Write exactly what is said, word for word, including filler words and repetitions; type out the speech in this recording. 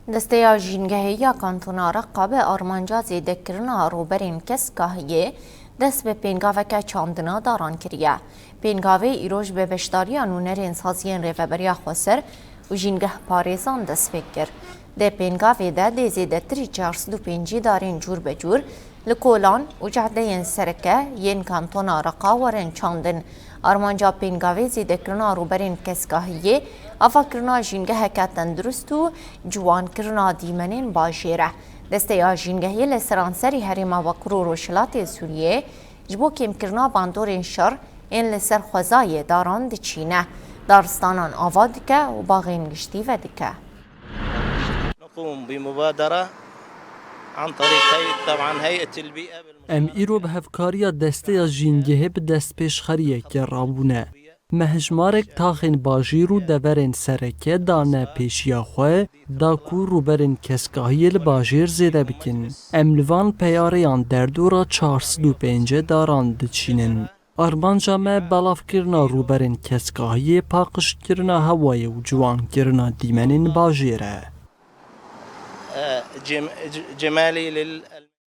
Desteya Jîngehê ya Kantona Reqa bi armanca zêdekirina rûberên kesgahiyê dest bi pêngaveke çandina daran kiriye. Pêngavê îro ji bi beşdariya nûnerên saziyên Rêveberiya Xweser û jîngehparêzan dest pê kir. Di pêngavê de dê zêdetirî çar sed û pêncî darên cûr be cûr li kolan û cehdeyên sereke yên kantona Reqa werin çandin. Armanca pêngavê zêdekirina rûberên kesgahiyê, avakirina jîngeheke tendurist û ciwankirina dîmenên bajêr e. Desteya jîngehê li seranserî herêma Bakur û Rojhilatê Sûriyê ji bo kêmkirina bandorên şer ên li ser xwezayê daran diçîne, daristanan ava dike û baxên giştî vedike. نقوم بمبادرة عن طريق هيئة، طبعًا هيئة البيئة Em îro bi hevkariya Desteya Jîngehê bi destpêşxeriyekê rabûne. Me hejmarek taxên bajêr û deverên sereke dane pêşiya xwe, da ku rûberên kesgahiyê li bajêr zêde bikin. Em li van peyareyan derdora çar sed û pêncî daran diçînin. Armanca me belavkirina rûberên kesgahiyê, paqijkirina hewayê û ciwankirina dîmenên bajêr e. آه، جم-، ج-، جمالي لل